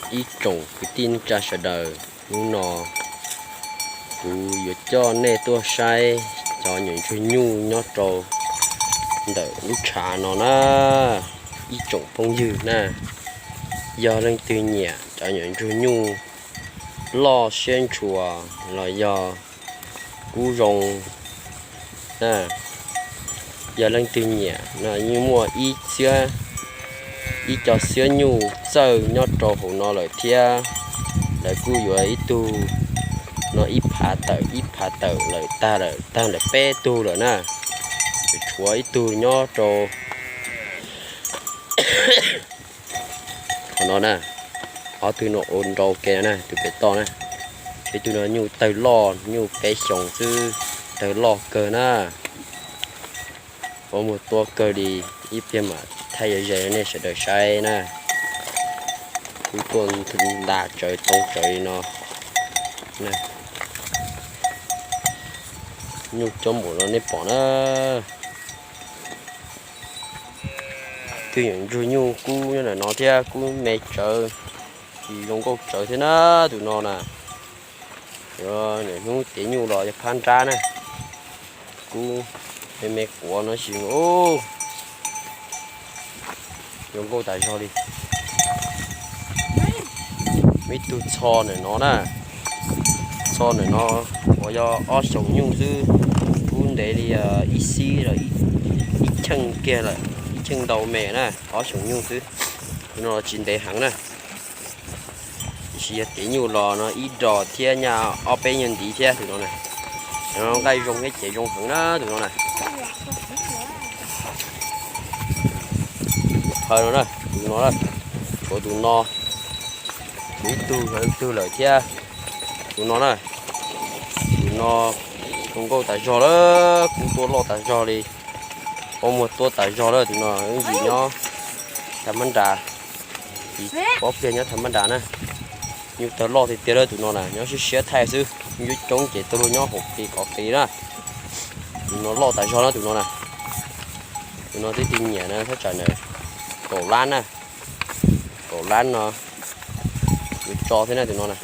Ib tsoom kwv tij neej tsa sawv daws, hnub no kuv yuav coj nej tuaj saib cov nyuam ntsuag nyuj nyob rau ntawm lub tshav no na. Ib tsoom phooj ywg na, yog leej twg nyiam cov nyuam ntsuag nyuj loj siab ntshua los yog kub zoo na, yog leej twg nyiam no yeej muaj ib txhiab, ib co xiab nyuj txawj nyob rau hauv no lawm thiab. Lawv kuj yuav ib tug no ib phav tawm ib phav tawm lawm, tag lawm, tag lawm peb tug lawm na. Tshuav ib tug nyob rau qhov no na, ob tug no ua nrau ke no na, tus pem toj na. Ib tug no nyuj tawg loj, nyuj peb xyoos xwb, tawg loj kawg na. Pab muag tuab kawg li, ib pliag mam thaij ze ze nej sawv daws saib na. Kuv tuaj nta tsawv too tsawv li no. Nyuj coob npaum no nej pom na. Twb nyuam ntsuag nyuj kub nyob ntawm no thiab, kub me tsawv, tsis zoo nkauj tsawv thiab na tus no na. Hnub tiav nyuj los yog phab nrab na, kub me me quav no tsis zoo nkauj tas zog li. Muaj ib tug txho ntawm no na, txho ntawm no uas yog ob xyoos nyuj xwb, kub ntev li ib xib los ib cheej kiag lawm, ib cheej ntau me na, ob xyoos nyuj xwb. Tus no los tsis ntev heev na, tiam sis yog tiav nyuj los no ib dos thiab nyaj ob peb nyuag ntiv thiab tus no na. Nqaij zoo thiab ces zoo heev na tus no na. Tus no na, tshuav tus no, tshuav ib tug, ib tug lawm thiab. Tus no na, tus no zoo nkauj tas zog lawm, kub tuab loj tas zog li, pab muag tuab tas zog lawm. Tus no yim nyob thaj mab nras, yim pob pliag nyob thaj mab nras na. Nyuj tawg loj tiag tiag lawm tus no na, nyob siab siab thaij xwb, nyuj coob coob ces tuaj luag nyob hauv qis qhov qis na. Tus no loj tas zog na tus no na. Tus no twb twg nyiam na thaj tsam na, kaum lab na, kaum lab no yuav tso thiab na tus no na.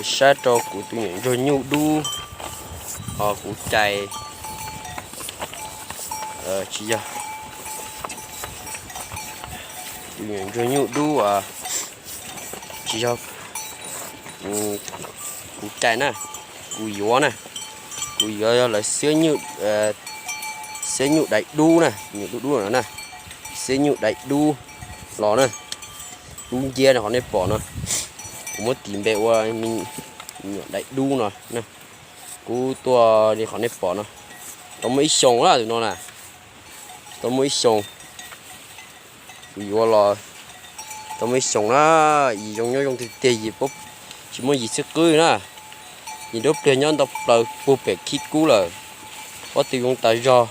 Saib rau kuv tus nyuam ntsuag nyuj dub, ho kuv cais, tsis yog, tus nyuam ntsuag nyuj dub, tsis yog kuv cais na, kuv yuav na, kuv yuav yog lawv xiab nyuj dais dub na, nyuam dub dub no na, xiab nyuj dais dub los na, dub nciab no qhov nej pom no, kuv muab tis npe ua me nyuam dais dub no na. Kub tuaj li qhov nej pom no, tau muaj ib xyoos na tus no na, tau muaj ib xyoos, kuv yuav los tau muaj ib xyoos na, yim zoo nyob zoo tiag tiag, yim tsis muaj yim xwb qwb na, yim dub pliag nyob ntau plaws puag pem khib kub lawm, pob tw zoo tas zog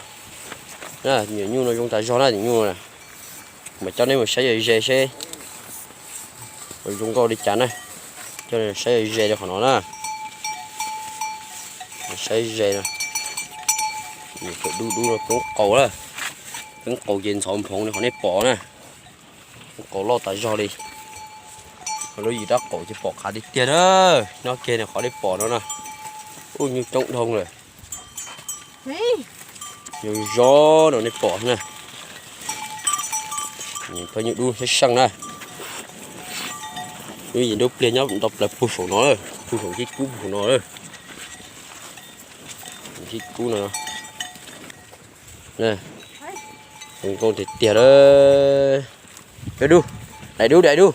na, nyuam nyuj no zoo tas zog na, nyuam nyuj no. Mas coj nej mus saib ze ze seb zoo nkauj li cas na, coj saib ze ze li qhov no na, saib ze no, dub dub no poob qaus lawm, poob qaus ces ntxhov nphoov li qhov nej pom na, poob qaus loj tas zog li. Lub yim dab qaum ces pom qhav tiag tiag na, nyob kiag qhov nej pom no na, ub nyuj coob dhau lawm. Zoo zoo no nej pom na, pab nyuj dub seej seej na, lub yim dub pliag nyob ntau plaws puag saum no, puag saum khib kub puag saum no, khib kub no. Zoo nkauj tiag tiag lawm. Dub, dais dub, dais dub,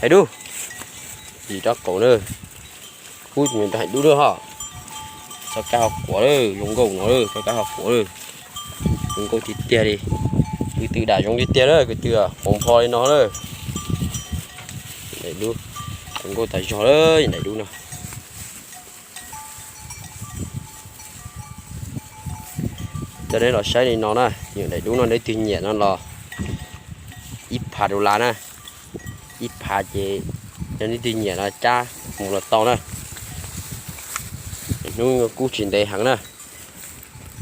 dais dub, yim dab qaum na, kub dais dub na ho, txoj kab ho quav lawm, zoo nkauj no lawm, txoj kab ho quav lawm, zoo nkauj tiag tiag li. Kwv tw dam zoo tiag tiag lawm, kwv tw quav npho li no lawm. Dais dub, zoo nkauj tas zog lawm dais dub no. Coj nej los saib li no na, yog dais dub no leej twg nyiam no los ib phav dollar na, ib phav ces yog leej twg nyiam no cab mus los tau na. Hnub kub tsis ntev heev na,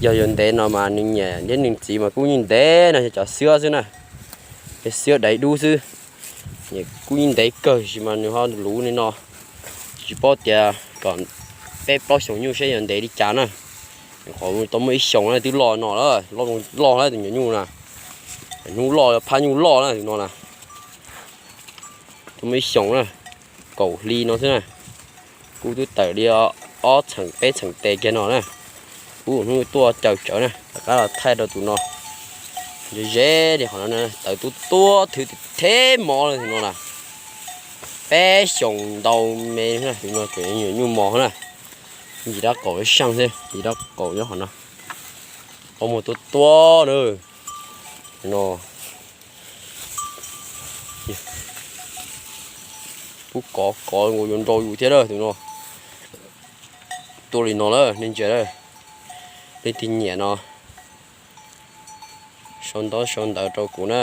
Yog yuav ntev no mas nws niam thiab nws txiv mas kuj yeej ntev no, yog cov xwb xwb na, cov xwb daiv dub xwb. Nws kuj yeej ntev kawg, tab sis mas nws ho luv li no, tsis paub tias kom peb plaub xyoos nyuj seb yuav ntev li cas na. Qhov tau muaj ib xyoos na twb loj no lawm, loj loj lawm tus nyuam nyuj na. Hnub loj phab nyuj loj na tus no na. Tau muaj ib xyoos na, kaum hli no xwb na. Kuv twb tawm li ob txheem peb txheem tes kiag no na. Kuv hnub tuaj caw tsawv na, rov qab los thaij rau tus no. Ze ze li qhov no, tawv tuab tuab thwv theb mov li tus no na. Peb xyoos ntau me na, tus no tseem nyuam nyuj mos na. Ntsis dab qaum ib saj xwb, ntsis dab qaum nyob qhov no. Qhov muag tuab tuab na. No kuv kov kov nkaus yuav nrau yus thiab lawm tus no. Tuaj li no lawm nej ntsia lawm, leej twg nyiam no sau ntaub sau ntawv rau kuv na.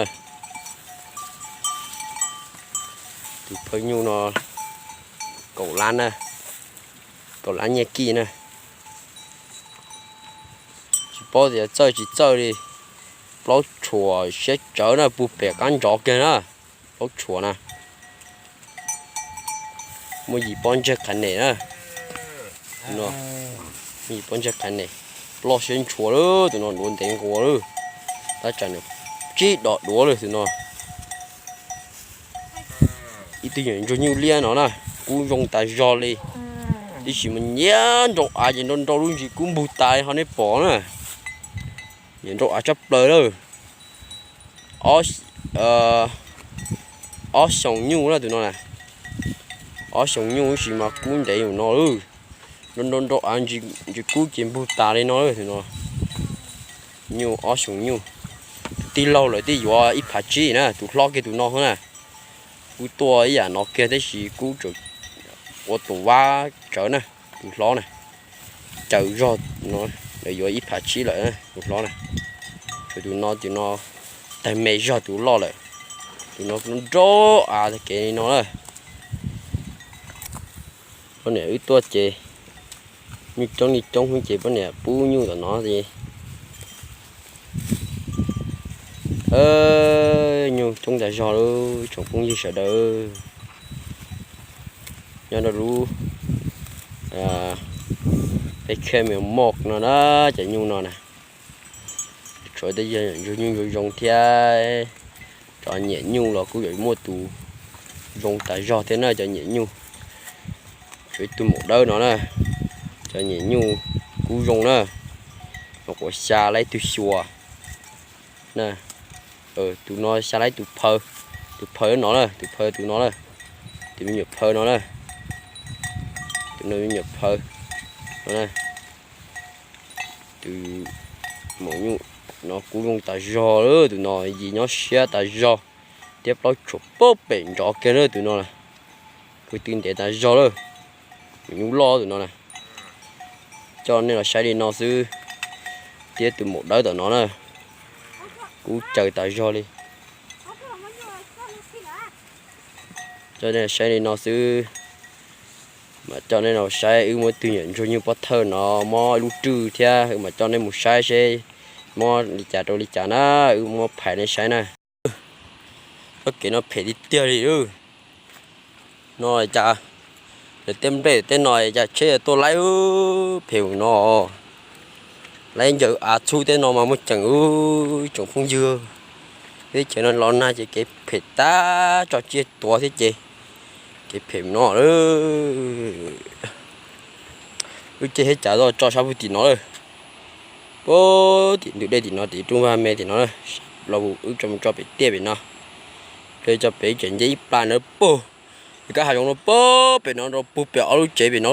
Tus phawj nyuj no kaum lab na, kaum lab nyiaj kij na. Tsis paub tias txawj tsis txawj li. Plaub tshuam siab tsawv na, puag pem qab ntsov kiag na. Plaub tshuam na, muaj yim pob ntseg qhav nem na. Muaj yim pob ntseg qhav nem, ploj siab ntshua lawm tus no, duav ntev nquas lawm. Tab tsam nws tsib dos duav lawm tus no. Ib tug nyuam ntsuag nyuj liab no na, kub zoo tas zog li. Tab sis mas nyiam nrau av ces nrau nrau lub ntsis kub npug tas li ho nej pom na. Nyiam nrau av tshaj plaws lawm. Ob xyoos nyuj na tus no na. Ob xyoos nyuj tab sis mas kub ntev mus no lawm. Nrau nrau nrau av ntsis kub ces npug tas li no lawm tus no. Nyuj ob xyoos nyuj. Tus tij laug lawm twb yuav ib phav tsib na, tus hlob kiag tus no na. Kuv tuaj ib yam no kiag tab sis kuv tseem ua tus vab tsawv na, tus hlob na. Caws zog no, lawv yuav ib phav tsib lawm tus hlob na. Tshuav tus no, tus no tawg me zog tus loj lawm. Tus no nrau av tag kev li no na. Poj niam wb tuaj ces nyuj coob li coob ces poj niam pub nyuj tom no ces nyuj coob tas zog lawm tsoom phooj ywg sawv daws. Nyob rau lub peb khej me moj no na, cov nyuj no na. Tshuav tej yog nyuj zoo zoo thiab. Cov nyiam nyuj los kuj yuav muaj tus zoo tas zog thiab na cov nyiam nyuj. Tshuav ib tug maum dawb no na, cov nyiam nyuj kub zoo na. Mas quav xya laib tug xyuas na. Tus no xya laib tus phaw, tus phaw no na, tus phaw tus no na, tus me nyuam phaw no na, tus no me nyuam phaw no na. Tus maum nyuj no kub zoo tas zog lawm, tus no yim nyob siab tas zog, thiab plaub tshuam pab pem nrov kiag lawm tus no na. Kwv tw ntev tas zog lawm, maum nyuj loj tus no na. Coj nej los saib li no xwb, thiab tus maum dawb tom no na, kub caws tas zog li. Coj nej los saib li no xwb, mas coj nej los saib wb muab tug nyuam ntsuag nyuj pob thawj no mob ib lub rwj thiab, wb mas coj nej mus saib seb mob li cas rau li cas na, wb muab phais nej saib na. Txoj kev no phem tiag tiag li. No cas lawv tej nplej tej no cas tsheb tuaj laib phem mus no, laib ncaws av txhub tej no mas muaj ceem ub tsoom phooj ywg. Teb chaws no los nag ces kev phem tab tso tsiaj tuav thiab ces kev phem mus no. Wb caij thiab cas tso sab pug tim no lawm, puag tim ntug dej tim no tim rooj vag me tim no, los wb tso mus tso pem tiaj pem no, ple tso pem tseem nce ib plag na puag, kab hav zoov no puag pem no rau puag pem ob lub tsev pem no.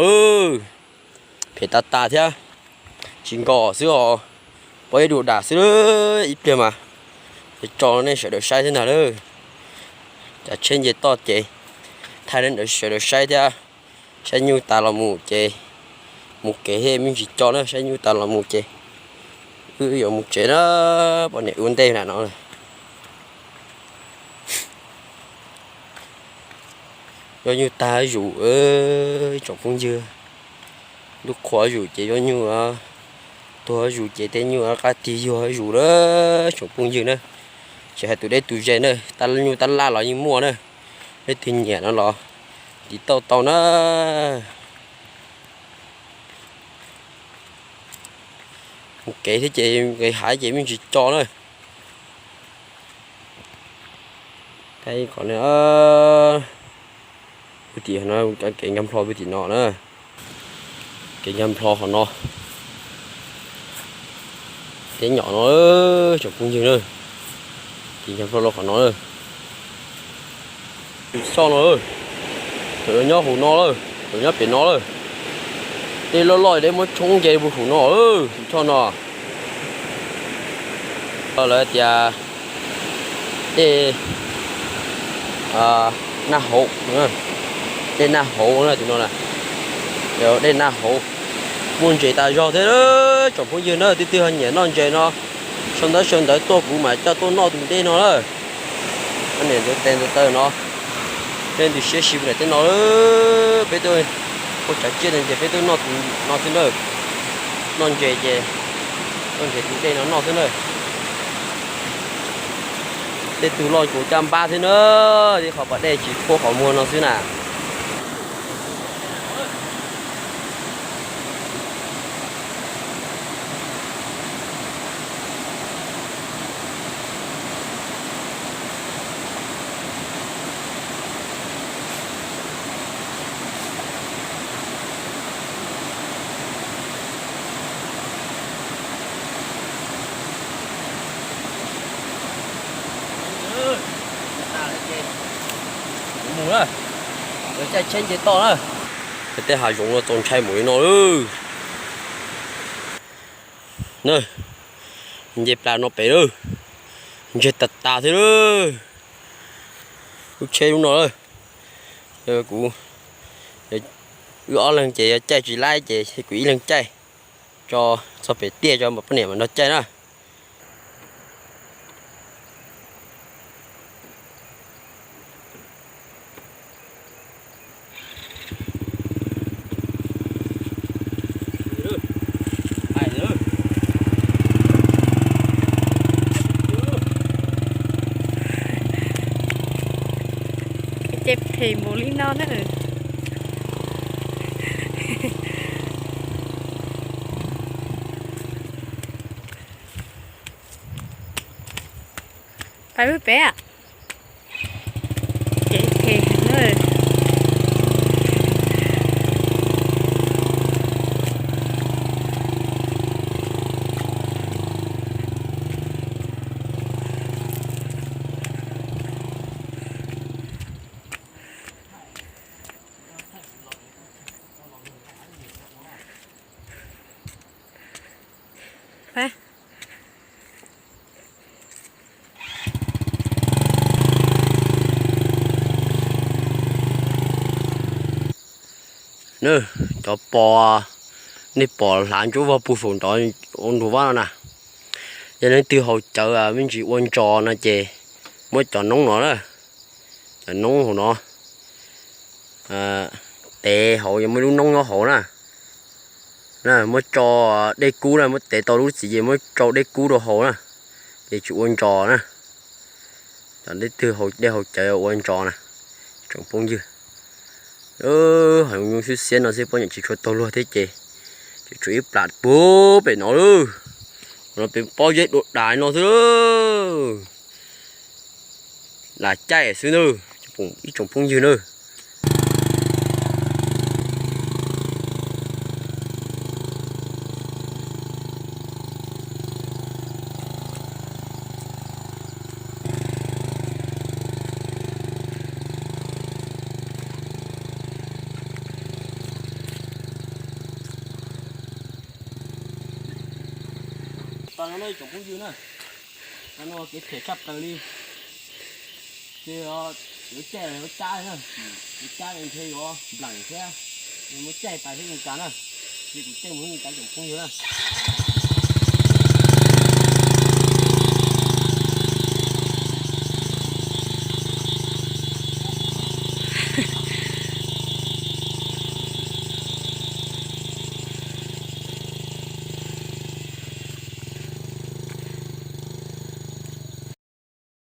Phem tas tas thiab, tsis nkos xwb os, pom ib dua dam xwb ib pliag mas. Tso nej sawv daws saib thiab ntag lauj. Cas tsheb nce toj ces thaij nej sawv daws saib thiab. Saib nyuj tas los mus ces mus kev thiab me ntsis co na, saib nyuj tas los mus ces wb yuav mus tsev na, poj niam ua ntej na no. Yuav nyuj tag zuj zus, tsoom phooj ywg, ntuj qhuav zuj zus ces yuav nyuj Tuag zuj zus ces tej nyuj qab tig yuag zuj zus na, tsoom phooj ywg na. Tsis hais tus deb tus ze na, tab nyuj tab laj los yeej muaj na. Leej twg nyiam no los tiv tauj tau na. Kev thiab ces nqis hav ces me ntsis co na. Qhov no, kev nkag nplho pw tim no na. Kev nkag nplho qhov no. Teb nyom no, tsoom phooj ywg na. Kev nkag nplho los qhov no. Tus soj no, thaum nyob hauv no lawm, thaum nyob pem no lawm. Dej loj loj dej muab tshoob nce pw hauv no, tus choj no. Lawv tias dej naj hauv, dej naj hauv na tus no na. Dej naj hauv, muaj ntses tas zog thiab tsoom phooj ywg na. Twb twg ho nyiam noj ntses no, sau ntawv sau ntawv tuaj kuv mam coj tuaj noj tus dej no lawm. Niam ntxuav tes ntxuav taw no, peb ntws siab sib pw daim teb no, peb tuaj ua tsav tsiaj no ces peb tuaj noj tus no xwb na. Noj ntses ces noj ntses tus dej no noj xwb na. Tej tug loj kuv caj npab xwb na, tej qhov pas dej tsis phuab qhov muag no xwb na. Mus na, caij tsheb nce toj na. Tej hav zoov no txaus ntshai mus li no lawm. Na, nce plas no pem lawm, ntseg tas tas thiab lawm. Lub tsheb lub no lawm, kuv, wb ob leeg ces yog caij tsis laib ces kuv ib leeg caij, tso txog pem tiaj tso poj niam mam nrog caij na. Ces phem npaum li no na. Pais lub pem, ces phem heev na. Cov pos, nej pom hlav ntsuab vog puag saum nrov ua nrug vab no na. Yog leej twg haus cawv me ntsis ua ntsos no ces muab cov noob no na, cov noob hauv no, tev hauv, yog muaj lub noob nyob hauv na, muab tso dej kub na, muab tev tau lub txiv ces muab tso dej kub rau hauv na, ces tsis ua ntsos na. Cov leej twg haus dej haus cawv ua ntsos na, tsoom phooj ywg. Ho nyuj xwb xiab no xwb poj niam tsis tshua taug luag thiab ces tsuas tshuav ib plam puag pem no lawm. Qhov no pem pob zeb dua das no xwb. Lam caij xwb na, ib tsoom phooj ywg na. Tau no ib tsoom phooj ywg na, no kev phem tshaj plaws li. Ces yuav caij los yuav cab na, yuav cab ntshe yuav nplam thiab, muab caij pais thiab yeej tas na. Ces kuv caij mus yeej tas tsoom phooj ywg na.